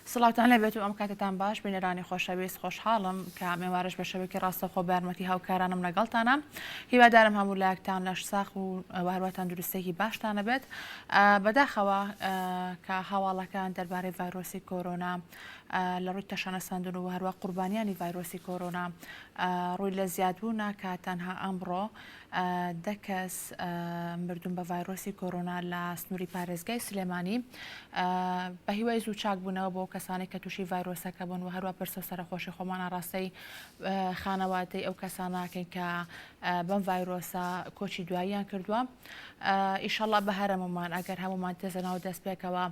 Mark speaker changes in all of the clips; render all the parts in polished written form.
Speaker 1: سڵاوتان لێبێت و ئەم کاتەتان باش بینەرانی خۆشەویست خۆشحاڵم کە ئەمێوارەش بە شێوەیەکی ڕاستەوخۆ بە یارمەتی هاوکارانم لەگەڵتانە هیوادارم هەموو لایەکتان لەش ساخ و هەروە تەندروستێکی باشتان نەبێت بەداخەوە کە هەواڵەکان دەربارەی ڤایرۆسی کۆرۆنا لە ڕووی تەشەنەسەندن و هەروە قوربانیانی ڤایرۆسی کۆرۆنا ڕووی لە زیادبوونە کە تەنها ئەمڕۆ دە کەس مردوون بە ڤایرۆسی کۆرۆنا لە سنووری پارێزگای سلێمانی. بە هیوای زوو چاکبوونەوە بۆ کەسانی کە تووشی ڤایرۆسەکە بوون و هەروە پرسە و سەرەخۆشی خۆمان ئاڕاستەی خانەوادەی ئەو کەساناکەین کە بەم ڤایرۆسە کۆچی دواییان کردووە. ئیشەڵا بە هەرەمەمان ئەگەر هەمومان تێزە ناو دەست پێکەوە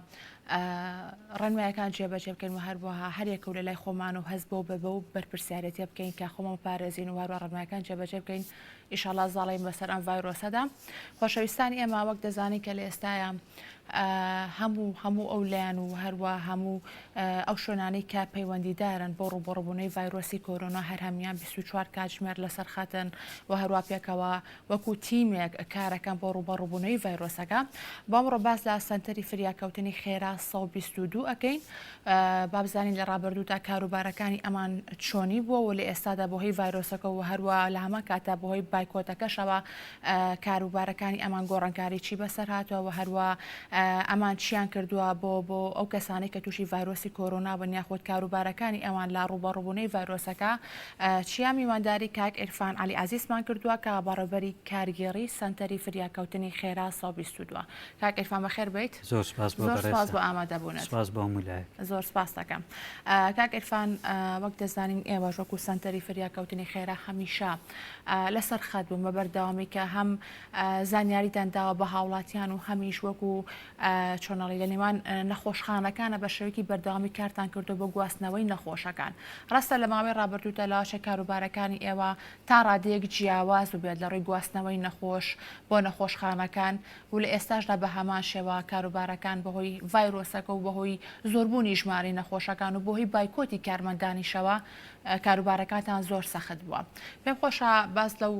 Speaker 1: ڕێنمایەکان جێبەجێ بکەین و هەروەها هەریەکە و لە لای خۆمان و هەست بەو بەبە و بەرپرسیارێتیە بکەین کە خۆمان پارێزین و هەروە ڕێنمایەکان جێبەجێ بکەین ئیشەڵا زاڵین بەسەر ئەم ڤایرۆسەدا. خۆشەویستانی ئێمە وەک دەزانین کە لە ئێستایا هەموو هەموو ئەو لایەن و هەروە هەموو ئەو شوێنانەی کە پەیوەندیدارن بۆ ڕووبەڕووبوونەوەی ڤایرۆسی کۆرۆنا هەر هەموویان 24 کاتژمێر لەسەر خەتن و هەروە پێکەوە وەکو تیمێک کارەکەن بۆ ڕووبەڕووبوونەوەی ڤایرۆسەکە. بەمڕۆ باس لە سەنتەری فریاکەوتنی خێرا 122 ئەکەین. با بزانین لە ڕابردوودا کاروبارەکانی ئەمان چۆنی بووە و لە ئێستادا بەهۆی ڤایرۆسەکە و هەروە لە هەمان کاتدا بەهۆی بایکۆتەکەشەوە کاروبارەکانی ئەمان گۆڕانکاری چی بەسەر هاتووە و هەروە ئەمان چیان کردووە بۆ بۆ ئەو کەسانەی کە تووشی ڤایرۆسی کۆرۆنا بن یاخود کاروبارەکانی ئەوان لە ڕووبەڕووبوونەی ڤایرۆسەکە چیا میوانداری کاک عیرفان عەلی عەزیزمان کردووە کە بەڕێوبەری کارگێڕی سەنتەری فریاکەوتنی خێرا 122 کاک عیرفان بەخێر بێیت.
Speaker 2: زۆر سپاس بۆ
Speaker 1: زۆر سپاس
Speaker 2: بەڕێزتان.
Speaker 1: بۆ ئامادەبوونت.
Speaker 2: سپاس بۆ هەموو لایەک.
Speaker 1: زۆر سپاست دەکەم. کاک عیرفان وەک دەزانین ئێوەش وەکو سەنتەری فریاکەوتنی خێرا هەمیشە لەسەر خەت بوون بە بەردەوامی کە هەم زانیاریتان داوە بە هاوڵاتیان و هەمیش وەکو چۆنەڵی لە نێوان نەخۆشخانەکانە بە شێوەیەکی بەردەوامی کارتان کردو بۆ گواستنەوەی نەخۆشەکان. ڕاستە لە ماوەی ڕابردوودا لەوانەیە کاروبارەکانی ئێوە تا ڕادەیەک جیاواز بووبێت لە ڕووی گواستنەوەی نەخۆش بۆ نەخۆشخانەکان و لە ئێستاشدا بە هەمان شێوە کاروبارەکان بەهۆی ڤایرۆسەکە و بەهۆی زۆربوونی ژمارەی نەخۆشەکان و بەهۆی بایکۆتی کارمەندانیشەوە کاروبارەکانتان زۆر سەخت بووە. پێم خۆشە باس لەو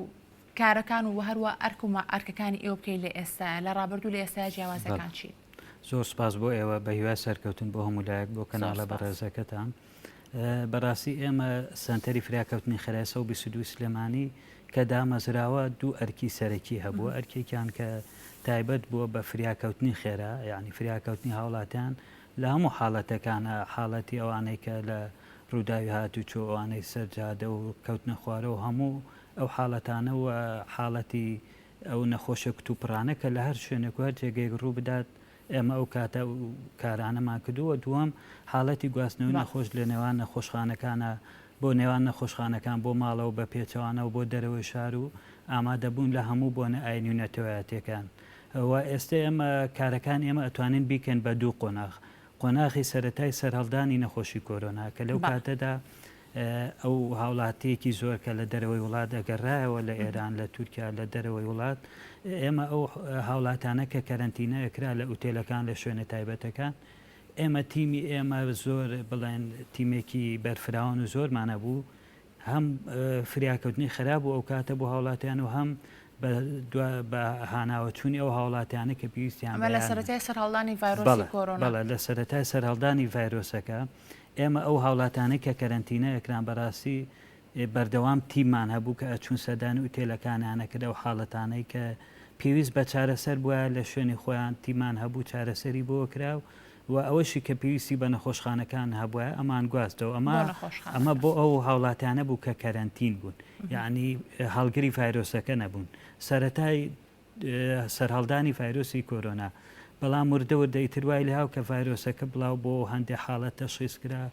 Speaker 1: کارەکان و هەروە ئەرک و ئەرکەکانی ئێوە بکەیت لە ئێستایا، لە ڕابردوو لە ئێستایا جیاوازەکان چین؟
Speaker 2: زۆر سپاس بۆ ئێوە، بە هیوای سەرکەوتن بۆ هەموو لایەک بۆ کەناڵە بەڕێزەکەتان. بەڕاستی ئێمە سەنتەری فریاکەوتنی خێرای 122 سلێمانی کە دامەزراوە دوو ئەرکی سەرەکی هەبووە، ئەرکێکیان کە تایبەت بووە بە فریاکەوتنی خێرا، یانی فریاکەوتنی هاوڵاتیان لە هەموو حاڵەتەکانا، حاڵەتی ئەوانەی کە لە ڕووداوی هاتوچۆ، ئەوانەی سەر جادە و کەوتنە خوارەوە و هەموو ئەو حاڵەتانە و حاڵەتی ئەو نەخۆشە کتوپڕانە کە لە هەر شوێنێک و هەر جێگەیەک ڕوو بدات ئێمە ئەو کاتە ئەو کارانەمان کردووە، دووەم حاڵەتی گواستنەوەی نەخۆش لە نێوان نەخۆشخانەکانە بۆ نێوان نەخۆشخانەکان بۆ ماڵەوە بە پێچەوانەوە بۆ دەرەوەی شار و ئامادەبوون لە هەموو بۆنە ئاینی و نەتەوایەتیەکان و ئێستە ئێمە کارەکانی ئێمە ئەتوانین بیکەین بە دوو قۆناغ قۆناغی سەرەتای سەرهەڵدانی نەخۆشی کۆرۆنا کە لەو کاتەدا ئەو هاوڵاتیەکی زۆر کە لە دەرەوەی وڵات ئەگەڕایەوە لە ئێران لە تورکیا لە دەرەوەی وڵات ئێمە ئەو هاوڵاتانە کە کەرەنتینە ئەکرا لە ئوتێلەکان لە شوێنە تایبەتەکان ئێمە تیمی ئێمە زۆر بڵێن تیمێکی بەرفراوان و زۆرمان هەبوو هەم فریاکەوتنی خراپ بوو ئەو کاتە بۆ هاوڵاتیان و هەم بە هاناوەچوونی ئەو هاوڵاتیانە کە پێویستیان
Speaker 1: ئەمە لە سەرەتای سەرهەڵدانی ڤایرۆسی کۆرۆنا
Speaker 2: بەڵێ لە سەرەتای سەرهەڵدانی ڤایرۆسەکە ئێمە ئەو هاوڵاتیانەی کە کەرەنتینە ئەکران بەڕاستی بەردەوام تیممان هەبوو کە ئەچوون سەردانی ئوتێلەکانیان ئەکرد ئەو حاڵەتانەی کە پێویست بە چارەسەر بوایە لە شوێنی خۆیان تیمان هەبوو چارەسەری بۆ کرا و ئەوەشی کە پێویستی بە نەخۆشخانەکان هەبوایە ئەمان گواستەوە ئەمە ئەمە بۆ ئەو هاوڵاتیانە بوو کە کەرەنتین بوون یعنی هەڵگری ڤایرۆسەکە نەبوون سەرەتای سەرهەڵدانی ڤایرۆسی کۆرۆنا، بەڵام وردە وردە ئیتر وای لێهاو کە ڤایرۆسەکە بڵاو بۆوە هەندێ حاڵەت تەشخیس کرا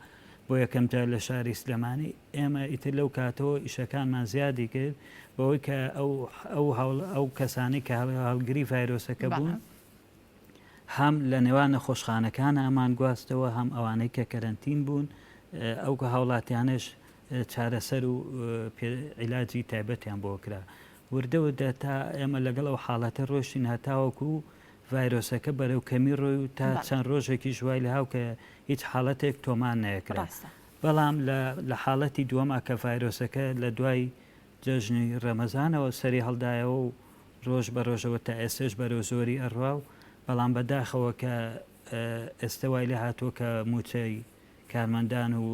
Speaker 2: بۆ یەکەم جار لە شاری سلێمانی، ئێمە ئیتر لەو کاتەوە ئیشەکانمان زیادی کرد بەوەی کە ئەو ئەو ئەو کەسانەی کە هەڵگری ڤایرۆسەکە بوون هەم لە نێوان نەخۆشخانەکان ئەمان گواستەوە هەم ئەوانەی کە کەرەنتین بوون ئەو هاوڵاتیانەش چارەسەر و عیلاجی تایبەتیان بۆ کرا. وردە وردە تا ئێمە لەگەڵ ئەو حاڵەتە ڕۆشتین هەتاوەکو ڤایرۆسەکە بەرەو کەمی ڕۆی و تا چەند ڕۆژێکیش وای لەهاو کە هیچ حاڵەتێک تۆمار نەکرا. بەڵام لە حاڵەتی دووەما کە ڤایرۆسەکە لە دوای جەژنی ڕەمەزانەوە سەری هەڵدایەوە و ڕۆژ بە ڕۆژەوە تا ئێستەش بەرەو زۆری ئەڕوا و بەڵام بەداخەوە کە ئێستە وای لێ هاتووە کە مووچەی. کارمەندان و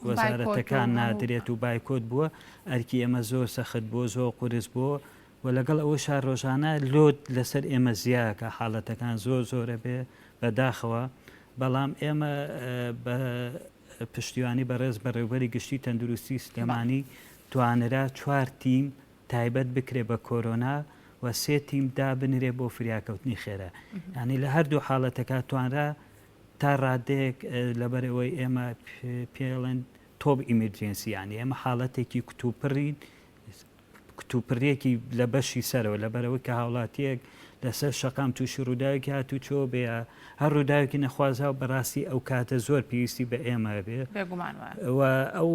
Speaker 2: وەزارەتەکان نادرێت و بایکۆت بووە، ئەرکی ئێمە زۆر سەخت بووە، زۆر قورس بووە و لەگەڵ ئەوەشا ڕۆژانە load لەسەر ئێمە زیاکە، حاڵەتەکان زۆر زۆرە بێ بەداخەوە، بەڵام ئێمە بە پشتیوانی بەڕێز بەڕێوبەری گشتی تەندروستی سلێمانی توانرا چوار تیم تایبەت بکرێ بە کۆرۆنا و سێ تیم دابنرێ بۆ فریاکەوتنی خێرا یانی لە هەردوو حاڵەتەکە توانرا تا ڕادەیەک لەبەرئەوەی ئێمە پێڵێن top emergency یانی ئێمە حاڵەتێکی کتوپڕین کتوپڕیەکی لە بەشی سەرەوە لەبەرئەوەی کە هاوڵاتیەک لەسەر شەقام تووشی ڕووداوێکی هاتوچۆ بێ هەر ڕووداوێکی نەخوازراو بەڕاستی ئەو کاتە زۆر پێویستی بە ئێمە بێ
Speaker 1: بێگومان وایە.
Speaker 2: و ئەو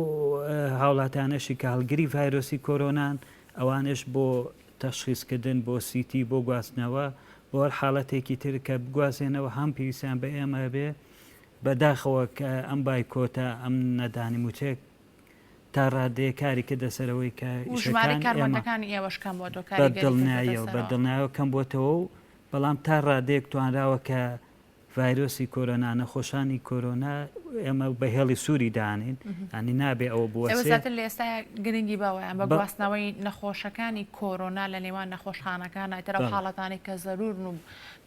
Speaker 2: هاوڵاتیانەشی کە هەڵگری ڤایرۆسی کۆرۆنان ئەوانەش بۆ تەشخیسکردن بۆ CT بۆ گواستنەوە بۆ هەر حاڵەتێکی تر کە بگوازێنەوە هەم پێویستیان بە ئێمە بێ بەداخەوە کە ئەم بایکۆتە ئەم نەدانی موچەیە تا ڕادەیەک کاری کردە سەر ئەوەی کە
Speaker 1: و ژمارەی
Speaker 2: ئیشەکان ئێمە
Speaker 1: کارمەندەکانی ئێوەش کەم بۆتەوە
Speaker 2: بە
Speaker 1: کاریگەری کردووەتە
Speaker 2: دڵنیاییەوە بە
Speaker 1: سەرەوە.
Speaker 2: دڵنیایەوە کەم بۆتەوە و بەڵام تا ڕادەیەک توانراوە کە ڤایرۆسی کۆرۆنا نەخۆشانی کۆرۆنا ئێمە بە هێڵی سووری دانین ینی نابێ ئەوە
Speaker 1: ئێوە
Speaker 2: بوەسێ
Speaker 1: زیاتر لە ئێستا گرنگی بەوەیان بە
Speaker 2: بە
Speaker 1: گواستنەوەی نەخۆشەکانی کۆرۆنا لە نێوان نەخۆشخانەکان ئیتر ئەو
Speaker 2: بەڵێ.
Speaker 1: حاڵەتانەی کە زەرورن و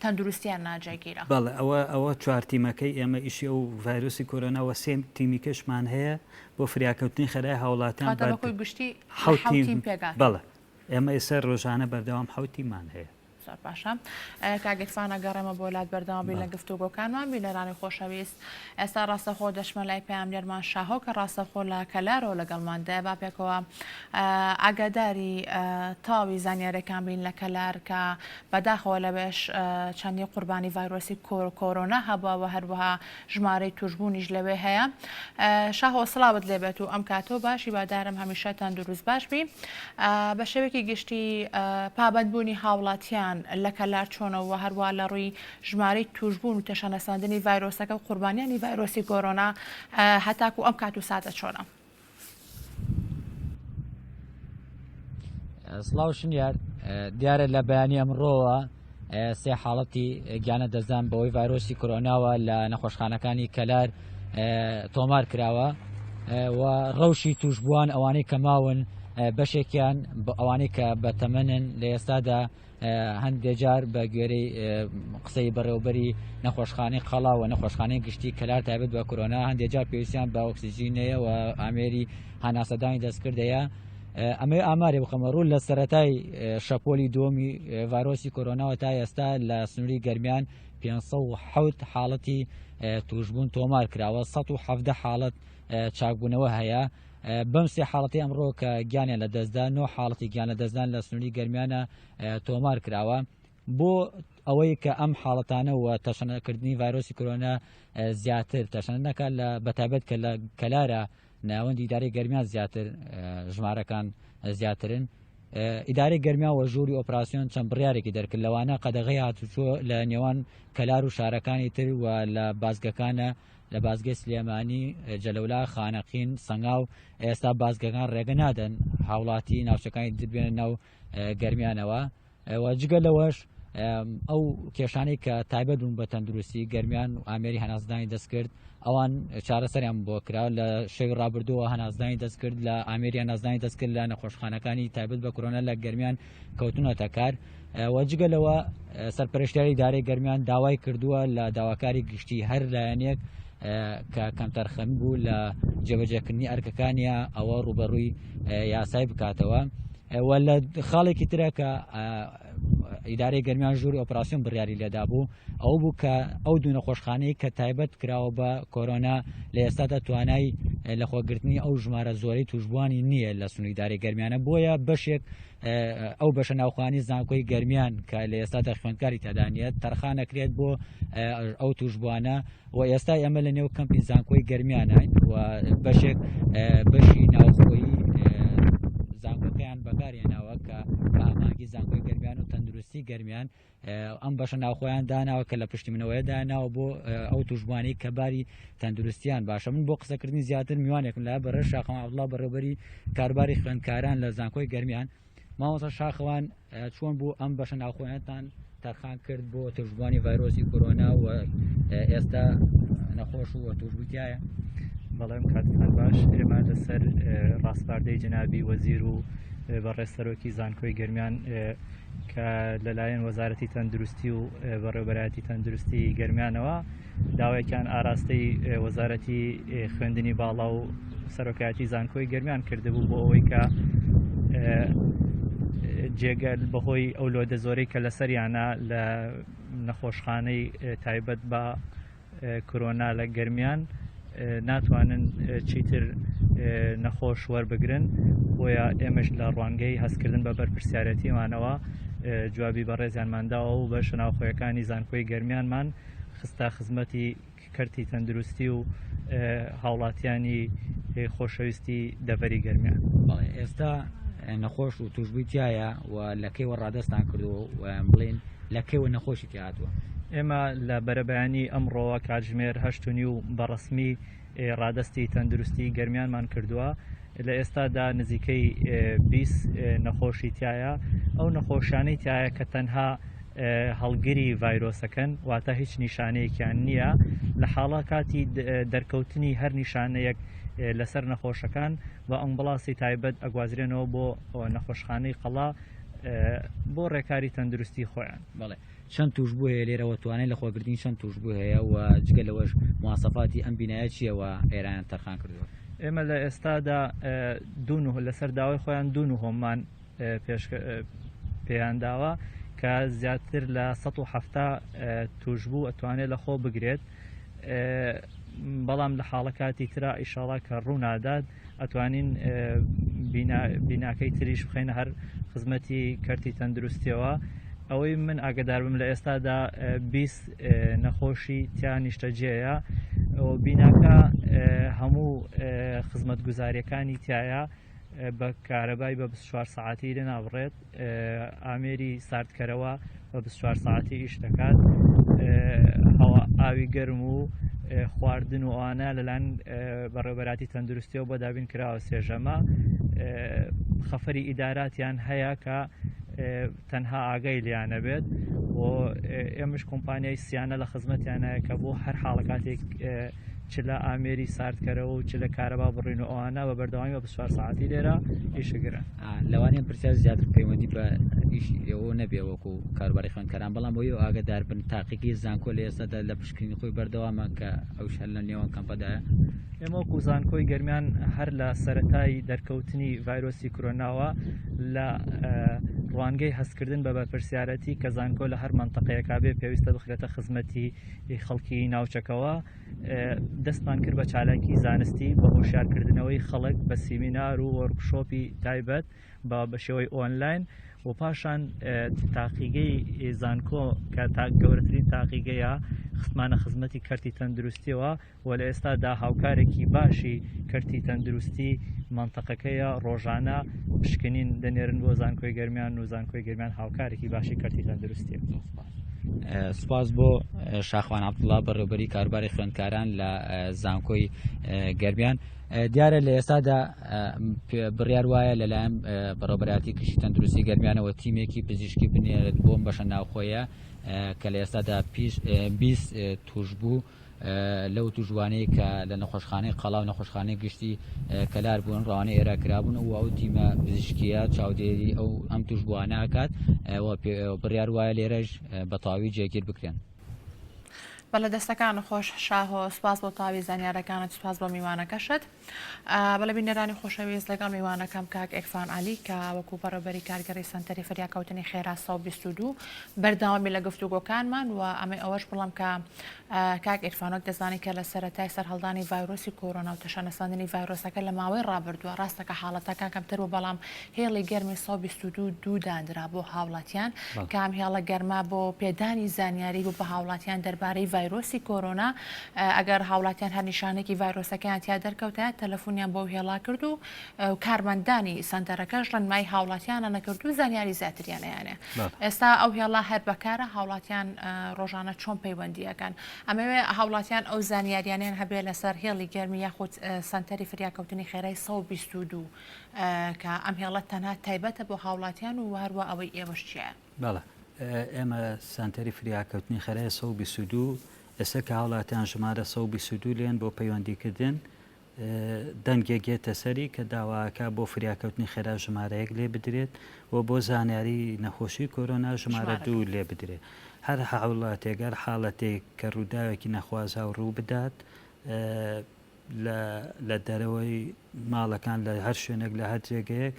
Speaker 1: تەندروستیان ناجێگیرە.
Speaker 2: بەڵێ ئەوە ئەوە چوار تیمەکەی ئێمە ئیشی ئەو ڤایرۆسی کۆرۆنا وە سێ تیمی کەشمان هەیە بۆ فریاکەوتنی خێرای هاوڵاتیان
Speaker 1: کەواتە
Speaker 2: بە
Speaker 1: بە کۆی گشتی لە
Speaker 2: حەوت
Speaker 1: حەوت
Speaker 2: تیم
Speaker 1: تیم پێکهاتوون.
Speaker 2: بەڵێ ئێمە ئێستا ڕۆژانە بەردەوام حەوت تیممان هەیە.
Speaker 1: زۆر باشە کاک عیرفان ئەگەڕێمە بۆ لات بەردەوام بین لە
Speaker 2: بەڵێ.
Speaker 1: گفتوگۆکانمان بینەرانی خۆشەویست ئێستا ڕاستەخۆ دەچمە لای پەیامنێرمان شاهۆ کە ڕاستەخۆ لە کەلارەوە لەگەڵماندایە با پێکەوە ئاگاداری تەواوی زانیاریەکان بین لە کەلار کە بەداخەوە لەوێش چەندین قوربانی ڤایرۆسی کۆرۆنا هەبووە و هەروەها ژمارەی توشبوونیش لەوێ هەیە. شاهۆ سڵاوت لێبێت و ئەم کاتەو باش هیوادارم هەمیشە تەندروست باش بی. بە شێوەیەکی گشتی پابەندبوونی هاوڵاتیان لە کەلار چۆنە و هەروە لە ڕووی ژمارەی توشبوون و تەشەنەسەندنی ڤایرۆسەکە و قوربانیانی ڤایرۆسی کۆرۆنا هەتاکو ئەم کات و ساتە چۆنە؟
Speaker 3: سڵاو شنیار دیارە لە بەیانی ئەمڕۆوە سێ حاڵەتی گیانە دەستدان بەوەی ڤایرۆسی کۆرۆناوە لە نەخۆشخانەکانی کەلار تۆمار کراوە و ڕەوشی توشبووان ئەوانەی کە ماون بەشێکیان ئەوانەی کە بە تەمەنن لە ئێستادا هەندێک جار بە گوێرەی قسەی بەڕێوبەری نەخۆشخانەی قەڵا و نەخۆشخانەی گشتی کەلار تایبەت بە کۆرۆنا هەندێک جار پێویستیان بە ئۆکسسیجینەیە و ئامێری هەناسەدانی دەستکردەیە ئەمەی ئامارێ بخەمە ڕوو لە سەتای شەپۆلی دووەمی ڤایرۆسی کۆرۆناوە تا ئێستا لە سنووری گەرمیان 507 حاڵەتی توشبوون تۆمار کراوە 117 حاڵەت چاکبوونەوە هەیە بەم سێ حاڵەتی ئەمڕۆ کە گیانیان لە دەستدا نۆ حاڵەتی گیان لە دەستدان لە سنووری گەرمیانە تۆمار کراوە بۆ ئەوەی کە ئەم حاڵەتانە و تەشەنەکردنی ڤایرۆسی کۆرۆنا زیاتر تەشەنە نەکات لە بەتایبەت کە لە کەلارە ناوەندی ئیدارەی گەرمیان زیاتر ژمارەکان زیاترن ئیدارەی گەرمیان و ژووری ئۆپراسیۆن چەند بڕیارێکی دەرکرد لەوانە قەدەغەی هاتوچۆ لە نێوان کەلار و شارەکانی تر و لە بازگەکانە لە بازگەی سلێمانی، جەلەولا، خانەقین، سەنگاو، ئێستا بازگەکان ڕێگە نادەن هاوڵاتی ناوچەکانی تر بێنە ناو گەرمیانەوە و جگە لەوەش ئەو کێشانەی کە تایبەت بوون بە تەندروستی گەرمیان و ئامێری هەناسدانی دەستکرد ئەوان چارەسەریان بۆ کرا لە شەوی ڕابردووە هەناسدانی دەستکرد لە ئامێری هەناسدانی دەستکرد لە نەخۆشخانەکانی تایبەت بە کۆرۆنا لە گەرمیان کەوتونەتە کار و جگە لەوە سەرپەرشتیاری ئیدارەی گەرمیان داوای کردووە لە داواکاری گشتی هەر لایەنێک کە کەمتەرخەمی بوو لە جێبەجێکردنی ئەرکەکانیا ئەوە ڕوبەڕووی یاسای بکاتەوە و لە خاڵێکی ترە کە ئیدارەی گەرمیان ژووری ئۆپراسیۆن بڕیاری لێدا بوو ئەو بوو کە ئەو دوو نەخۆشخانەی کە تایبەت کراوە بە کۆرۆنا لە ئێستادا توانای لەخۆگرتنی ئەو ژمارە زۆرەی توشبووانی نییە لە سنووری ئیدارەی گەرمیانە بۆیە بەشێک ئەو بەشە ناوخوانی زانکۆی گەرمیان کە لە ئێستادا خوێندکاری تێدا نییە تەرخان ئەکرێت بۆ ئەو توشبووانە و ئێستا ئێمە لە نێو کەمپی زانکۆی گەرمیانین و بەشێک بەشی ناوخۆیی زانکۆکەیان بەکارهێناوە کە بە ئامانجی زانکۆی گەرمیان و تەندروستی گەرمیان ئەم بەشە ناوخۆیان داناوە کە لە پشتی منەوەیە داناوە بۆ ئەو توشبووانەی کە باری تەندروستیان باشە من بۆ قسەکردنی زیاتر میوانێکم لە بەڕێز شاخەوان عەبدوڵا بەڕێوبەری کاروباری خوێندکاران لە زانکۆی گەرمیان مامۆستا شاخەوان چۆن بوو ئەم بەشە ناوخۆیانتان تەرخان کرد بۆ توشبووانی ڤایرۆسی کۆرۆنا و ئێستا نەخۆش نەخۆش و توشبووی تایە؟
Speaker 4: بەڵێ کاتتان باش ئێمە لەسەر ڕاسپاردەی جەنابی وەزیر و بەڕێز سەرۆکی زانکۆی گەرمیان کە لەلایەن وەزارەتی تەندروستی و بەڕێوبەرایەتی تەندروستی گەرمیانەوە داوایەکیان ئاراستەی وەزارەتی خوێندنی باڵا و سەرۆکایەتی زانکۆی گەرمیان کردبوو بۆ ئەوەی کە جێگە بەهۆی ئەو لۆدە زۆرەی کە لەسەریانە لە نەخۆشخانەی تایبەت بە کرۆنا لە گەرمیان ناتوانن چیتر نەخۆش وەربگرن بۆیە ئێمەش لە ڕوانگەی هەستکردن بە بەرپرسیارەتیمانەوە جوابی بەڕێزیانمان داوە و بەشە ناوخۆیەکانی زانکۆی گەرمیانمان خستە خزمەتی کەرتی تەندروستی و هاوڵاتیانی خۆشەویستی دەڤەری گەرمیان.
Speaker 3: بەڵێ ئێستا نەخۆش و توشبووی تایە و لە کەیوە ڕادەستان کردووە و بڵێن لە کەیوە نەخۆشی تیا هاتووە؟
Speaker 4: ئێمە لە بەرەبەیانی ئەمڕۆوە کاتژمێر 8:30 بە ڕەسمی ڕادەستی تەندروستی گەرمیانمان کردووە لە ئێستادا نزیکەی 20 نەخۆشی تایە ئەو نەخۆشانەی تایە کە تەنها هەڵگری ڤایرۆسەکەن واتە هیچ نیشانەیەکیان نییە لە حاڵە کاتی دەرکەوتنی هەر نیشانەیەک لەسەر نەخۆشەکان بە ئەمبڵاسی تایبەت ئەگوازرێنەوە بۆ نەخۆشخانەی قەڵا بۆ ڕێکاری تەندروستی خۆیان.
Speaker 3: بەڵێ چەند توشبوو هەیە لێرەوە توانای لەخۆگرتنی چەند توشبوو هەیە و جگە لەوەش مواسەفاتی ئەم بینایە چییە و ئێرانیان تەرخان کردووە؟
Speaker 4: ئێمە لە ئێستادا دوو نهۆ لەسەر داوای خۆیان دوو نهۆممان پێیان داوە کە زیاتر لە 170 توشبوو ئەتوانێت لە خۆ بگرێت بەڵام لە حاڵەکاتی ترا ئیشاڵا کە ڕوونادات ئەتوانین بیناکەی تریش بخەینە هەر خزمەتی کەرتی تەندروستیەوە ئەوەی من ئاگدار بم لە ئێستادا 20 نەخۆشی تیا نیشتەجێیە بیناکە هەموو خزمەت گوزاریەکانی تایە بە کارەبای بە 24 سعاتی لێ نابڕێت ئامێری ساردکەرەوە بە 24 ساعتی ئیش دەکات هەوا ئاوی گەرم و خواردن و ئەوانە لەلایەن بەڕێوبەراتی تەندروستیەوە بۆ دابین کراوە سێژەمە خەفەری ئیداراتیان هەیە کە تەنها ئاگای لیانە بێت بۆ ئێمەش کۆمپانیای سیانە لە خزمەتیانە کە بۆ هەر حاڵەکاتێک چ لە ئامێری ساردکەرەوە و چ لە کارەبا بڕین و ئەوانە بە بەردەوامی بە 24 ساعتی لێرە ئیشگرن.
Speaker 3: لەوانەیە پرسیار زیاتر پەیوەندی بە ئیشی ئێوە نەبێ وەکو کاروباری خوێندکاران بەڵام بۆ ئێوە ئاگادار بن تاقیگەی زانکۆ لە ئێستادا لە پشکنینی خۆی بەردەوامە کە ئەوش هەر لە نێوان کەمپەدایە؟
Speaker 4: ئێمە وەکو زانکۆی گەرمیان هەر لە سەرەتای دەرکەوتنی ڤایرۆسی کرۆناوە لە ڕوانگەی هەستکردن بە بەرپرسیارەتی کە زانکۆ لە هەر مەنتەقەیەکا بێ پێویستە بخرێتە خزمەتی خەڵکی ناوچەکەوە دەستمان کرد بە چالاکی زانستی بە هۆشیارکردنەوەی خەڵک بە سیمینار و وۆرکشۆپی تایبەت بە بە شێوەی ئۆنلاین و پاشان تاقیگەی زانکۆ کە تا گەورەترین تاقیگەیە خستمانە خزمەتی کەرتی تەندروستیەوە و لە ئێستادا هاوکارێکی باشی کەرتی تەندروستی مەنتەقەکەیە ڕۆژانە پشکنین دەنێرن بۆ زانکۆی گەرمیان و زانکۆی گەرمیان هاوکارێکی باشی کەرتی تەندروستیە.
Speaker 3: سوپاس بۆ شاخوان عەبدوڵا بەڕێوبەری کاروباری خوێندکاران لە زانکۆی گەرمیان دیارە لە ئێستادا بڕیار وایە لەلایەن بەڕێوبەراتی گشتی تەندروستی گەرمیانەوە تیمێکی پزیشکی بنێرێت بۆم بەشە ناوخۆیە کە لە ئێستادا 20 توشبوو لەو تووشبووانەی کە لە نەخۆشخانەی قەڵا و نەخۆشخانەی گشتی کەلار بوون ڕەوانەی ئێرە کرابوون و ئەو تیمە پزیشکیە چاودێری ئەو ئەم تووشبووانە ئەکات و بڕیار وایە لێرەش بە تەواوی جێگیر بکرێن.
Speaker 1: بەڵێ دەستەکانت خۆش شاهۆ سوپاس بۆ تەواوی زانیارەکانت سوپاس بۆ میوانەکەشت. بەڵێ بینەرانی خۆشەویست لەگەڵ میوانەکەم کاک ئیرفان عەلی کە وەکو بەڕێوبەری کارگەڕی سەنتەری فریاکەوتنی خێرا 122 بەردەوامی لە گفتوگۆکانمان و ئەمەی ئەوەش بڵم کە کاک ئیرفان وەک دەزانین کە لە سەرەتای سەرهەڵدانی ڤایرۆسی کۆرۆنا و تەشەنەسەندنی ڤایرۆسەکە لە ماوەی ڕابردووە ڕاستە کە حاڵەتەکان کەمتر بوو بەڵام هێڵی گەرمی 122 دوو دانرا بۆ هاوڵاتیان کام هێڵە گەرمە بۆ پێدانی زانیاری بوو بە هاوڵاتیان دەربارەی ڤایرۆسی کۆرۆنا ئەگەر هاوڵاتیان هەر نیشانێکی ڤایرۆسەکەیان تیا دەرکەوتایە تەلەفونیان بۆ هێڵا کرد و کارمەندانی سەنتەرەکەش ڕێنمایی هاوڵاتیانە نەکرد و زانیاری زیاتریان ئەیانێ ئێستا ئەو هێڵا هەر بەکارە هاوڵاتیان ڕۆژانە چۆن پەیوەندی ئەکەن ئەمەوێ هاوڵاتیان ئەو زانیاریانیان هەبێ لەسەر هێڵی گەرمی یاخود سەنتەری فریاکەوتنی خێرای 122 کە ئەم هێڵە تەنها تایبەتە بۆ هاوڵاتیان و هەروە ئەوەی ئێوەش چیە؟
Speaker 2: بەڵێ ئێمە سەنتەری فریاکەوتنی خێرای 122. ئێستا کە هاوڵاتیان ژمارە 122 لێن بۆ پەیوەندیکردن دەنگێک یەتە سەری کە داواکە بۆ فریاکەوتنی خێرا ژمارە یەک لێ بدرێت و بۆ زانیاری نەخۆشی کۆرۆنا ژمارە دوو لێ بدرێت. هەر هاوڵاتێک هەر حاڵەتێک کە ڕووداوێکی نەخوازاو ڕوو بدات لە لە دەرەوەی ماڵەکان لە هەر شوێنێک لە هەر جێگەیەک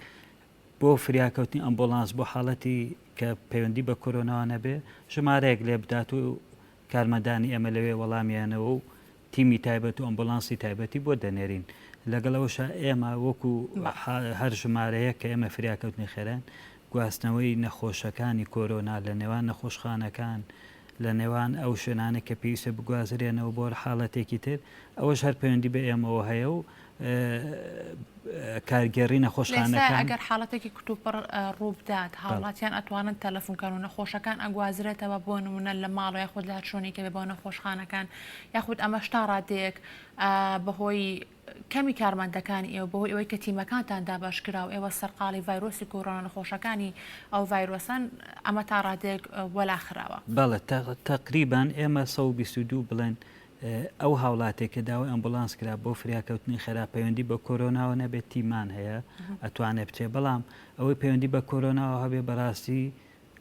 Speaker 2: بۆ فریاکەوتنی ئەمبۆڵانس بۆ حاڵەتی کە پەیوەندی بە کۆرۆناوە نەبێ ژمارەیەک لێ بدات و کارمەندانی ئێمە لەوێ وەڵامیانەوە و تیمی تایبەت و ئەمبولانسی تایبەتی بۆ دەنێرین. لەگەڵ ئەوەشا ئێمە وەکو هەر ژمارەیەک کە ئێمە فریاکەوتنی خێراین، گواستنەوەی نەخۆشەکانی کۆرۆنا لە نێوان نەخۆشخانەکان، لە نێوان ئەو شوێنانەی کە پێویستە بگوازرێنەوە بۆ هەر حاڵەتێکی تر، ئەوەش هەر پەیوەندی بە ئێمەوە هەیە و کارگێڕی نەخۆشخانەکان.
Speaker 1: ئەگەر حاڵەتێکی کتوپڕ ڕووبدات هاوڵاتیان ئەتوانن تەلەفون کەن و نەخۆشەکان ئەگوازرێتەوە بۆ نمونە لە ماڵەوە یاخود لە هەر شوێنێکە بێ بۆ نەخۆشخانەکان یاخود ئەمەش تا ڕادەیەک بەهۆی کەمی کارمەندەکانی ئێوە بەهۆی ئەوەی کە تیمەکانتان دابەشکرا و ئێوە سەرقاڵی ڤایرۆسی کۆرۆنا نەخۆشەکانی ئەو ڤایرۆسەن ئەمە تا ڕادەیەک وەلا خراوە.
Speaker 2: بەڵێ تەقریبەن ئێمە 122 بڵێن ئەو هاوڵاتیە کە داوای ئەمبولانس کرا بۆ فریاکەوتنی خێرا پەیوەندی بە کۆرۆناوە نەبێت تیمان هەیە ئەتوانێت بچێت بەڵام ئەوەی پەیوەندی بە کۆرۆناوە هەبێ بەڕاستی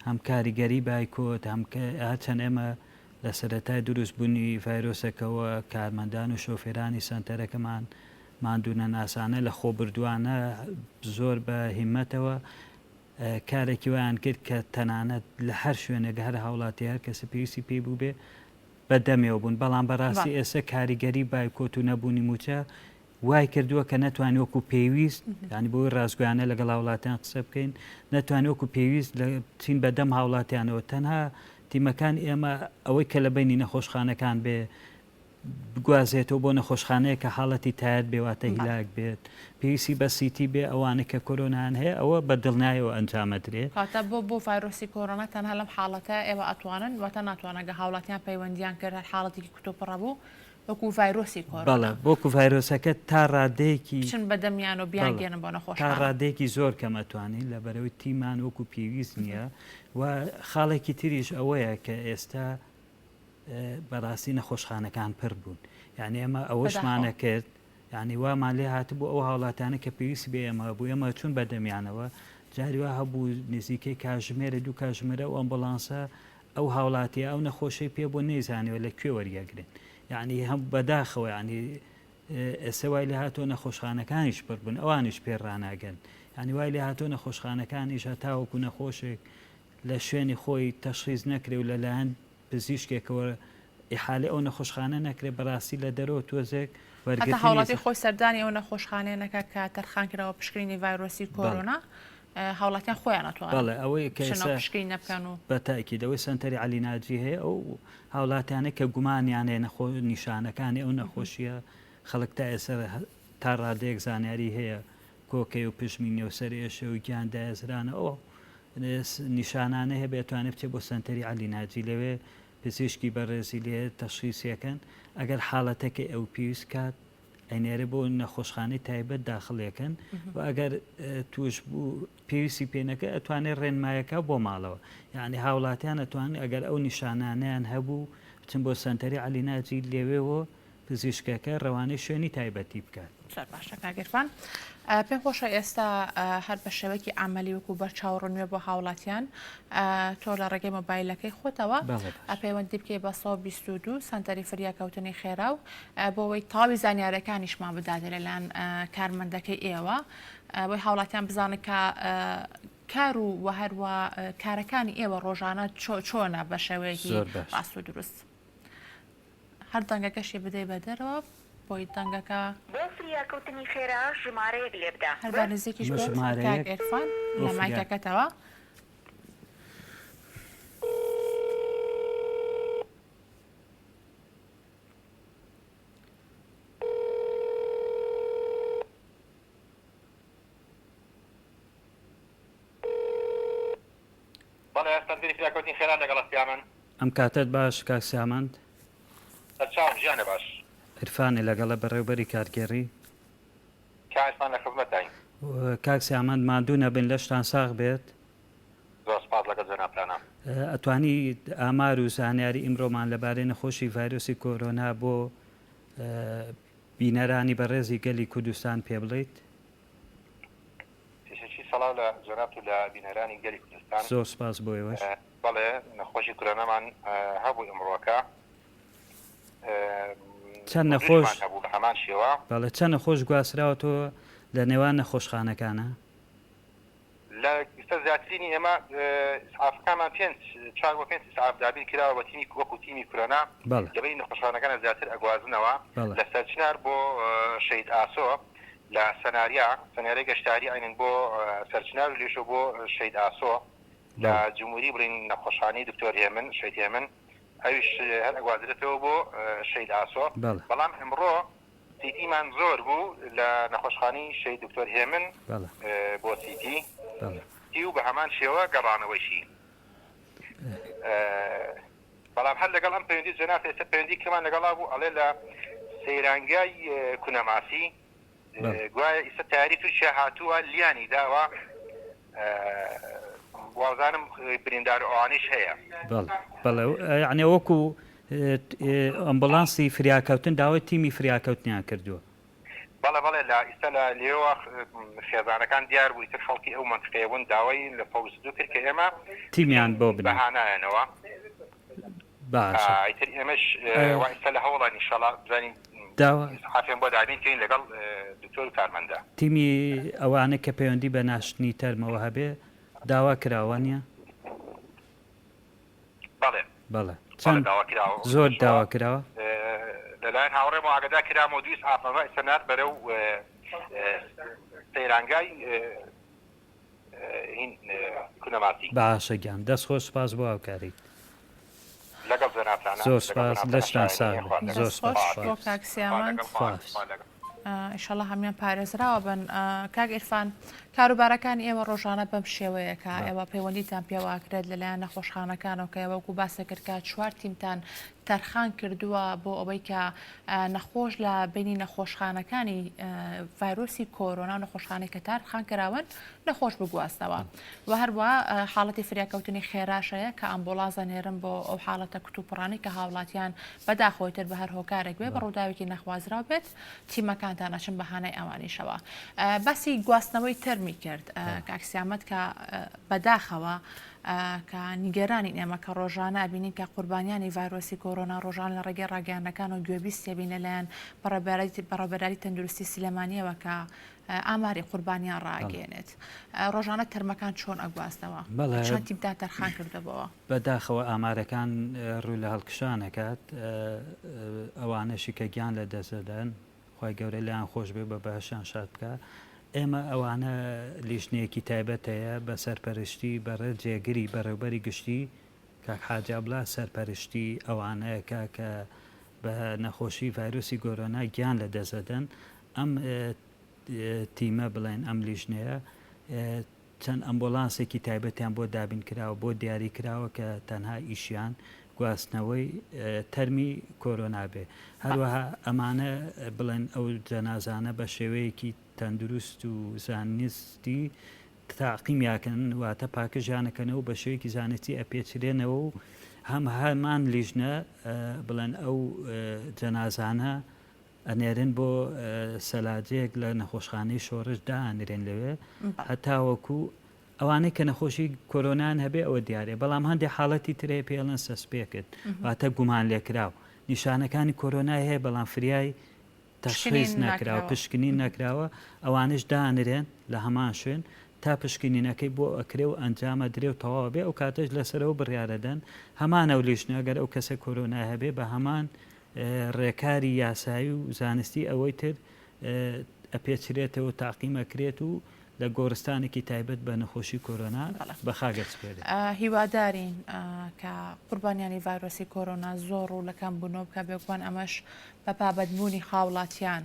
Speaker 2: هەم کاریگەری بایکۆت هەم هەرچەند ئێمە لە سەرەتای دروستبوونی ڤایرۆسەکەوە کارمەندان و شۆفێرانی سەنتەرەکەمان ماندوونەناسانە لە خۆبردووانە زۆر بە هیمەتەوە کارێکی وایان کرد کە تەنانەت لە هەر شوێنێک هەر هاوڵاتی هەر کەسی پێویستی پێی بوو بێ بە دەمێوە بوون، بەڵام بەڕاستی ئێستا کاریگەری بایکۆت و نەبوونی مووچە وای کردووە کە نەتوانین وەکو پێویست ینی بۆی ڕاستگویانە لەگەڵ هاوڵاتیان قسە بکەین نەتوانین وەکو پێویست لە چین بە دەم هاوڵاتیانەوە تەنها تیمەکان ئێمە ئەوەی کە لە بینی نەخۆشخانەکان بێ بگوازێتەوە بۆ نەخۆشخانەیە کە حاڵەتی تایەت بێ واتە هیلاک بێت پێویستی بە CT بێ ئەوانە کە کۆرۆنایان هەیە ئەوە بە دڵنیایەوە ئەنجامەدرێ.
Speaker 1: کەواتە بۆ بۆ ڤایرۆسی کۆرۆنا تەنها لەم حاڵەتە ئێوە ئەتوانن واتە ناتوانن گەر هاوڵاتیان پەیوەندیان کرد هەر حاڵەتێکی کوتوپڕ هەبوو وەکو ڤایرۆسی کۆرۆنا.
Speaker 2: بەڵێ وەکو ڤایرۆسەکە تا ڕادەیەکی.
Speaker 1: بچن بە دەمیان و بیانگەیەنن بۆ نەخۆشخانە.
Speaker 2: تا ڕادەیەکی زۆر کەم ئەتوانین لەبەرئەوەی تیمان وەکو پێویست نییە و خاڵێکی تریش ئەوەیە کە ئێستا بەڕاستی نەخۆشخانەکان پر بوون یعنی ئێمە ئەوەشمانە کرد یعنی وامان لێ هاتبوو ئەو هاوڵاتیانە کە پێویستی بە ئێمە بوو ئێمە چون بە دەمیانەوە جاری وا هەبوو نزیکەی کاژمێرە دوو کاژمێرە ئەو ئەمبولانسە ئەو هاوڵاتیە ئەو نەخۆشەی پێ بۆ نەیزانیوە لە کوێ وەریەگرن یعنی هەم بەداخەوە یعنی ئێستا وای لێ هاتووە نەخۆشخانەکانیش پڕ بوون ئەوانیش پێ ڕاناگەن یعنی وای لێ هاتووە نەخۆشخانەکانیش هەتاوەکو نەخۆشێک لە شوێنی خۆی تەشخیس نەکرێ و لەلایەن پزیشکێکەوە ئیحالەی ئەو نەخۆشخانە نەکرێ بەڕاستی لە دەرەوە تۆزێک
Speaker 1: هەتا وەرگرتنی هاوڵاتی خۆی سەردانی ئەو نەخۆشخانەیە نەکا کە تەرخان کراوە پشکنینی ڤایرۆسی کۆرۆنا هاوڵاتیان خۆیان ئەتوانن
Speaker 2: بەڵێ ئەوەی کە
Speaker 1: بچن ئەو
Speaker 2: ئێستا
Speaker 1: پشکنینە بکەن و
Speaker 2: بە تاکید ئەوەی سەنتەری عەلی ناجی هەیە ئەو هاوڵاتیانەی کە گومانیان هەیە نەخۆ نیشانەکانی ئەو نەخۆشیە خەڵک تا ئێستا تا ڕادەیەک زانیاری هەیە کۆکەی و پژمینە و سەرئێشە و گیان دایەزرانە ئەو نیشانانە هەبێت ئەتوانێت بچێت بۆ سەنتەری عەلی ناجی لەوێ پزیشکی بەڕێزی لێ تەشخیسیەکەن ئەگەر حاڵەتەکەی ئەو پێویست کات ئەینێرێ بۆ نەخۆشخانەی تایبەت داخڵیەکەن و ئەگەر توش بوو پێویستی پێ نەکە ئەتوانێت ڕێنمایەکە بۆ ماڵەوە یعنی هاوڵاتیان ئەتوانن ئەگەر ئەو نیشانانیان هەبوو بچن بۆ سەنتەری عەلی ناجی لەوێوە پزیشکەکە رەوانەی شوێنی تایبەتی بکات.
Speaker 1: زۆر باشە کاک عیرفان پێم خۆشە ئێستا هەر بە شێوەیەکی عەمەلی وەکو بەرچاو ڕوون بۆ هاوڵاتیان تۆ لە ڕێگەی مۆبایلەکەی خۆتەوە پەیوەندی بکەی بە 122 سەنتەری فریاکەوتنی خێرا و بۆ ئەوەی تەواوی زانیارەکانیشمان بداتێ لەلایەن کارمەندەکەی ئێوە بۆی هاوڵاتیان بزانن کە کار و وە هەروە کارەکانی ئێوە ڕۆژانە چۆنە بە شێوەیەکی ڕاست و دروست. هەر دەنگەکەشی بدەی بە دەرەوە بۆی دەنگەکە.
Speaker 5: بۆ فریاکەوتنی خێرا ژمارەیەک لێبدە.
Speaker 1: هەر بە نزیکیش بێت کاک عیرفان لە مایکەکەتەوە.
Speaker 6: بەڵێ سەنتەری فریاکەوتنی خێرا لەگەڵە سیامەند.
Speaker 2: ئەم کاتەت باش کاک سیامەند.
Speaker 6: سەرچاوم ژیانە باش.
Speaker 2: عیرفانە لەگەڵە بەڕێوبەری کارگێڕی.
Speaker 6: کاک عیرفان لە خزمەتتاین.
Speaker 2: کاک سیامەند ماندوو نەبن لەشتان ساغ بێت.
Speaker 6: زۆر سوپاس لەگەڵ جەنابتانا.
Speaker 2: ئەتوانی ئامار و زانیاری ئیمڕۆمان لەبارەی نەخۆشی ڤایرۆسی کۆرۆنا بۆ بینەرانی بەڕێزی گەلی کوردستان پێ بڵێیت؟
Speaker 6: پێشەکی سڵاو لە جەنابت و لە بینەرانی گەلی کوردستان.
Speaker 2: زۆر سپاس بۆ ئێوەش.
Speaker 6: بەڵێ نەخۆشی کۆرۆنامان هەبوو ئیمڕۆکە.
Speaker 2: چەند نەخۆش
Speaker 6: هەبوو بە هەمان شێوە.
Speaker 2: بەڵێ چەند نەخۆش گواستراوەتەوە لە نێوان نەخۆشخانەکانە؟
Speaker 6: لە ئیستا زیاترینی ئێمە ئیسعافەکانمان پێنج چوار بۆ پێنج ئیسعاف دابین کراوە بە تیمی وەکو تیمی کۆرۆنا لە بەینی نەخۆشخانەکانە زیاتر ئەگوازنەوە لە سەرچنار بۆ شەهید ئاسۆ لە سەناریا سەنارەی گەشتاری عینن بۆ سەرچنار و لێشەوە بۆ شەهید ئاسۆ لە جمهوری بڵین نەخۆشخانەی دکتۆر هێمن شەهید هێمن ئەویش هەر ئەگوازرێتەوە بۆ شەهید ئاسۆ بەڵام ئەمڕۆ CT مان زۆر بوو لە نەخۆشخانەی شەهید دکتۆر هێمن بۆ CT تی و بە هەمان شێوە گەڕانەوەیشی بەڵام هەر لەگەڵ ئەم پەیوەندی جەناب ئێستا پەیوەندی کەمان لەگەڵا بوو ئەڵێ لە سەیرانگای کونەماسی گوایە ئیستا تاری تورکیا هاتووە لیانی داوە وازانم بریندار و ئەوانیش هەیە.
Speaker 2: بەڵێ بەڵێ یعنی وەکو ئەمبولانسی فریاکەوتن داوای تیمی فریاکەوتنیان کردووە.
Speaker 6: بەڵێ بەڵێ لە ئیستا لە لێوە خێزانەکان دیار بوو ئیتر خەڵکی ئەو مەنتقەیە بوون داوای لە 122 کرد کە ئێمە
Speaker 2: تیمیان بۆ
Speaker 6: بنێرن. بەهانایانەوە.
Speaker 2: باشە.
Speaker 6: ئیتر ئێمەش وا ئیستا لە هەوڵان ئینشاڵا بزانین
Speaker 2: داوا.
Speaker 6: ئیسعافیان بۆ دابین کەین لەگەڵ دکتۆر و کارمەندا.
Speaker 2: تیمی ئەوانە کە پەیوەندی بە ناشتنی تەرمەوە هەبێ داوا کراوە وانیە؟
Speaker 6: بەڵێ.
Speaker 2: بەڵێ چەند
Speaker 6: داوا کراوە
Speaker 2: زۆر داوا کراوە؟
Speaker 6: لەلایەن هاوڕێمەوە ئاگادار کرامەوە دوو ئیسعافمان وا ئیستا نارد بەرەو سەیرانگای هین کونەماسی.
Speaker 2: باشە گیان دەست خۆش سوپاس بۆ هاوکاریت.
Speaker 6: لەگەڵ جەنابتانە.
Speaker 2: زۆر سوپاس لەشتان ساغ بێ زۆر
Speaker 1: دەست خۆش
Speaker 2: سوپاس
Speaker 1: بۆ کاک سیامەند.
Speaker 2: خواحافیز.
Speaker 1: ئیشەڵا هەموان پارێزراوە بن. کاک ئیرفان کاروبارەکانی ئێوە ڕۆژانە بەم شێوەیە کە ئێوە پەیوەندیتان پێوە ئەکرێت لەلایەن نەخۆشخانەکانەوە کە ئێوە وەکو باست کرد کە چوار تیمتان تەرخان کردووە بۆ ئەوەی کە نەخۆش لە بینی نەخۆشخانەکانی ڤایرۆسی کۆرۆنا و نەخۆشخانەی کە تەرخان کراون نەخۆش بگواستەوە و هەروە حاڵەتی فریاکەوتنی خێراش هەیە کە ئامبوڵانس ئەنێرن بۆ ئەو حاڵەتە کتوپڕانەی کە هاوڵاتیان بەداخەوەی تر بە هەر هۆکارێک بێ بە ڕووداوێکی نەخوازراو بێت تیمەکانتان ئەچن بە هانای ئەوانیشەوە باسی گواستنەوەی تەرمی کرد کاک سیامەت کە بەداخەوە کە نیگەرانین ئێمە کە ڕۆژانە ئەبینین کە قوربانیانی ڤایرۆسی کۆرۆنا ڕۆژان لە ڕێگەی ڕاگەیاندنەکان و گوێبیستی ئەبین لەلایەن بەڕێوەبەرایەتی تەندروستی سلێمانیەوە کە ئاماری قوربانیان ڕاگەیەنێت. ڕۆژانە تەرمەکان چۆن ئەگوازنەوە؟ چەند تیمتان تەرخان کردووە بۆوە؟
Speaker 2: بەداخەوە ئامارەکان ڕوو لە هەڵکشان ئەکات، ئەوانەشی کە گیان لە دەست دەدەن خوای گەورە لێیان خۆش بێ بە بەهەشتیان شاد بکا. ئێمە ئەوانە لیژنەیەکی تایبەت هەیە بە سەرپەرشتی بەڕێز جێگری بەڕێوبەری گشتی کاک حاجی عەبدوڵا سەرپەرشتی ئەوانەیەکە کە بە نەخۆشی ڤایرۆسی گۆرۆنا گیان لە دەست دەدەن ئەم تیمە بڵێن ئەم لیژنەیە چەند ئەمبۆلانسێکی تایبەتیان بۆ دابین کراوە بۆ دیاری کراوە کە تەنها ئیشیان گواستنەوەی تەرمی کۆرۆنا بێ هەروەها ئەمانە بڵێن ئەو جەنازانە بە شێوەیەکی تەندروست و زانستی تاقیمیاکەن واتە پاکژیانەکەنەوە بە شێوەیەکی زانستی ئەپێچرێنەوە و هەم هەمان لیژنە بڵێن ئەو جەنازانە ئەنێرن بۆ سەلاجەیەک لە نەخۆشخانەی شۆڕش دائەنرێن لەوێ هەتاوەکو ئەوانەی کە نەخۆشی کۆرۆنان هەبێ ئەوە دیارە بەڵام هەندێک حاڵەتی ترێ پێڵەن suspect واتە گومان لێکراو نیشانەکانی کۆرۆنای هەیە بەڵام فریای تەشخیس نەکراوە پشکنین نەکراوە ئەوانش دانرێن لە هەمان شوێن تا پشکنینەکەی بۆ ئەکرێ و ئەنجامە درێ و تەواو بێ ئەو کاتەش لەسەرەوە بڕیارەدەن هەمان ئەو لیژنە گەر ئەو کەسە کۆرۆنای هەبێ بە هەمان ڕێکاری یاسایی و زانستی ئەوەی تر ئەپێچرێتەوە تاقیم ئەکرێت و لە گۆڕستانێکی تایبەت بە نەخۆشی کۆرۆنا بە خاک ئەسپێرێت.
Speaker 1: هیوادارین کە قوربانیانی ڤایرۆسی کۆرۆنا زۆر ڕوو لە کەمبوونەوە بکات، بێگومان ئەمەش بە پابەندبوونی هاوڵاتیان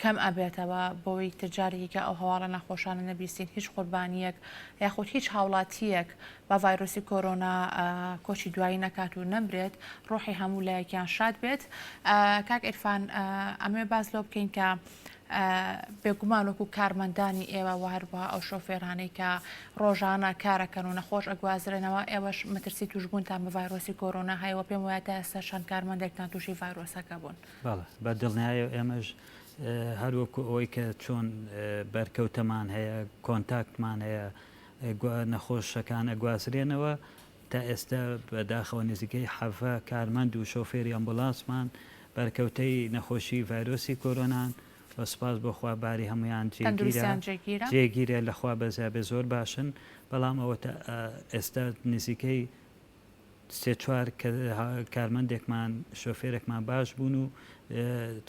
Speaker 1: کەم ئەبێتەوە بۆی تر جارێکی کە ئەو هەواڵە ناخۆشانە نەبیستین هیچ قوربانیەک یاخود هیچ هاوڵاتیەک بە ڤایرۆسی کۆرۆنا کۆچی دوایی نەکات و نەمرێت ڕۆحی هەموو لایەکیان شاد بێت کاک ئیرفان ئەمەوێ باس لەوە بکەین کە. بێگومان وەکو کارمەندانی ئێوە و هەروەها ئەو شۆفێرانەی کە ڕۆژانە کارەکەن و نەخۆش ئەگوازرێنەوە ئێوەش مەترسی توشبوونتان بە ڤایرۆسی کۆرۆنا هەیە و پێم وایە تا ئێستا چەند کارمەندێکتان تووشی ڤایرۆسەکە بوون.
Speaker 2: بەڵێ بە دڵنیایەوە ئێمەش هەر وەکو ئەوەی کە چۆن بەرکەوتەمان هەیە کۆنتاکتمان هەیە نەخۆشەکان ئەگوازرێنەوە تا ئێستا بە داخەوە نزیکەی حەڤە کارمەند و شۆفێری ئەمبولانسمان بەرکەوتەی نەخۆشی ڤایرۆسی کۆرۆنان و سوپاس بۆ خوا باری هەموویان جێگیرە جێگیرە لە خوا بەزیابێ زۆر باشن بەڵام ئەوە تا ئێستا نزیکەی سێ چوار کارمەندێکمان شۆفێرێکمان باش بوون و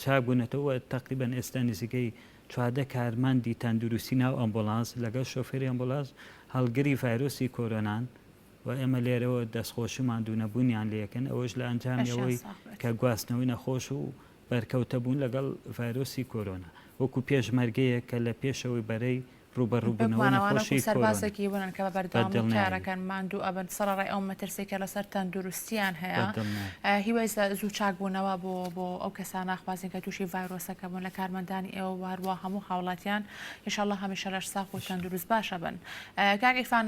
Speaker 2: چاک بوونەتەوە تقریبان ئێستا نزیکەی 14 کارمەندی تەندروستی ناو ئەمبولانس لەگەڵ شۆفێری ئەمبولانس هەڵگری ڤایرۆسی کۆرۆنان و ئێمە لێرەوە دەستخۆشی و ماندوونەبوونیان لێکەن ئەوەش لە ئەنجامی ئەوەی کە گواستنەوەی نەخۆش و بەرکەوتە بوون لەگەڵ ڤایرۆسی کۆرۆنا وەکو پێشمەرگەیەک کە لە پێشەوەی بەرەی ڕووبەڕووبوونەوەی نەخۆشی
Speaker 1: سەربازێکی بوون کە بە بەردەوامی کارەکەن ماندوو ئەبن سەرەڕای ئەو مەترسی کە لەسەر تەندروستیان هەیە هیوای زوو چاکبوونەوە بۆ بۆ ئەو کەسانە خوازین کە تووشی ڤایرۆسەکە بوون لە کارمەندانی ئێوە و هەروە هەموو هاوڵاتیان ئینشاءاللە هەمیشە لەش ساخ و تەندروست باشە بن کاک عیرفان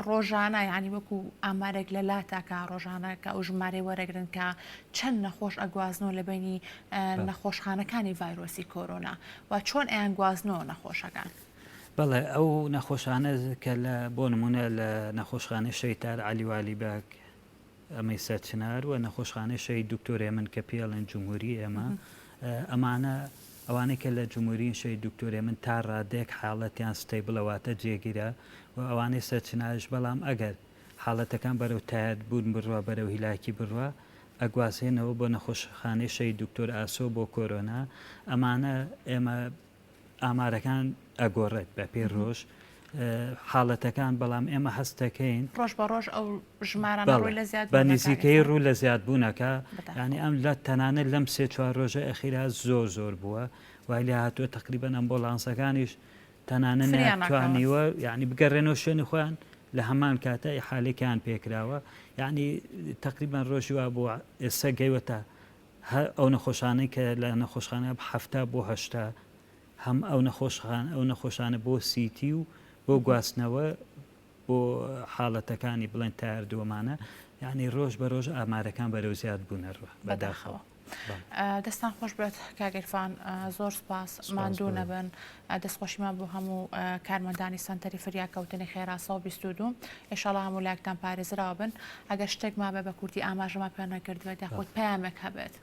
Speaker 1: ڕۆژانە یعنی وەکو ئامارێک لە لاتا کە ڕۆژانە کە ئەو ژمارەی وەرەگرن کە چەند نەخۆش ئەگوازنەوە لە بینی نەخۆشخانەکانی ڤایرۆسی کۆرۆنا و چۆن ئەیان گوازنەوە نەخۆشەکان؟
Speaker 2: بەڵێ ئەو نەخۆشانە کە لە بۆ نمونە لە نەخۆشخانەی شەیتار عەلی والی بەگ ئەمەی سەرچنار و نەخۆشخانەی شەهید دکتۆر هێمن کە پێی ئەڵێن جمهوری ئێمە ئەمانە ئەوانەی کە لە جمهورین شەهید دکتۆر هێمن تا ڕادەیەک حاڵەتیان stable ە واتە جێگیرە و ئەوانەی سەرچناریش بەڵام ئەگەر حاڵەتەکان بەرەو tired بوون بڕوا بەرەو هیلاکی بڕوا ئەگوازێنەوە بۆ نەخۆشخانەی شەهید دکتۆر ئاسۆ بۆ کۆرۆنا ئەمانە ئێمە ئامارەکان ئەگۆڕێت بە پێی ڕۆژ حاڵەتەکان بەڵام ئێمە هەست دەکەین
Speaker 1: ڕۆژ بە ڕۆژ ئەو ژمارانە ڕووی لە زیاد
Speaker 2: بە نزیکەی ڕوو لە زیادبوونەکە یعنی ئەم لە تەنانەت لەم سێ چوار ڕۆژە ئەخیرا زۆر زۆر بووە وای لێ هاتووە تقریبان ئەمبۆڵانسەکانیش تەنانە توانیوە یعنی بگەڕێنەوە شوێنی خۆیان لە هەمان کاتە ئیحالێکیان پێکراوە یعنی تقریبان ڕۆژی وا بووە ئێستا گەیوەتە هەر ئەو نەخۆشانەی کە لە نەخۆشخانە 70 بۆ 80 هەم ئەو نەخۆشخان ئەو نەخۆشانە بۆ CT و بۆ گواستنەوە بۆ حاڵەتەکانی بڵێن tier دووەمانە یعنی ڕۆژ بە ڕۆژ ئامارەکان بەرەو زیاد بوونەڕوە بەداخەوە.
Speaker 1: دەستان خۆش بێت کاک عیرفان زۆر سپاس ماندوو نەبن دەستخۆشیمان بۆ هەموو کارمەندانی سەنتەری فریاکەوتنی خێرا 122 ئێشاڵا هەموو لایەکتان پارێزراوە بن ئەگەر شتێک مابێ بە کوردی ئاماژەمان پێ نەکردبێت یاخود پەیامێک هەبێت.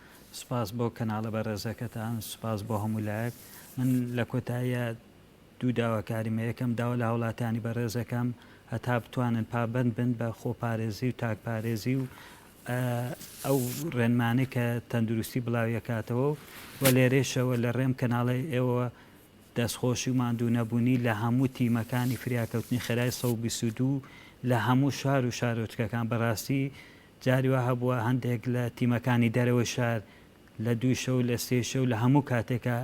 Speaker 2: سوپاس بۆ کەناڵە بەڕێزەکەتان سوپاس بۆ هەموو لایەک من لە کۆتاییا دوو داواکاریمە یەکەم داوا لە هاوڵاتیانی بەڕێزەکەم هەتا بتوانن پابەند بن بە خۆپارێزی و تاکپارێزی و ئەو ڕێنمانەی کە تەندروستی بڵاویەکاتەوە و لێرەیشەوە لە ڕێم کەناڵی ئێوە دەستخۆشی و ماندوو نەبوونی لە هەموو تیمەکانی فریاکەوتنی خێرای 122 لە هەموو شار و شارۆچکەکان بەڕاستی جاری وا هەبووە هەندێک لە تیمەکانی دەرەوەی شار لە دووی شەو لە سێی شەو لە هەموو کاتێکا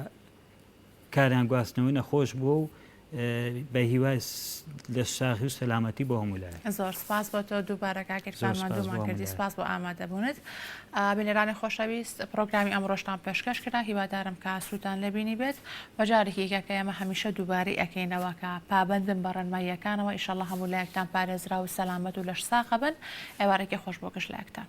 Speaker 2: کاریان گواستنەوەی نەخۆش بووە و بە هیوای لەشساغی و سەلامەتی بۆ هەموو لایەک.
Speaker 1: زۆر سپاس بۆ تۆ دووبارە کاک عیرفان
Speaker 2: زۆر سپاس بۆ
Speaker 1: ماندوومان
Speaker 2: هەموو
Speaker 1: کردی
Speaker 2: لایەک.
Speaker 1: سپاس بۆ ئامادەبوونت. بینەرانی خۆشەویست پڕۆگرامی ئەمڕۆشتان پێشکەش کرا هیوادارم کە سوودتان لێ بینیبێت و جارێکی دیکە کە ئێمە هەمیشە دووبارەی ئەکەینەوە کە پابەند بن بە ڕێنماییەکانەوە ئیشەڵا هەموو لایەکتان پارێزراو و سەلامەت و لەشساغ ئەبن ئێوارێکی خۆش بۆ گشت لایەکتان.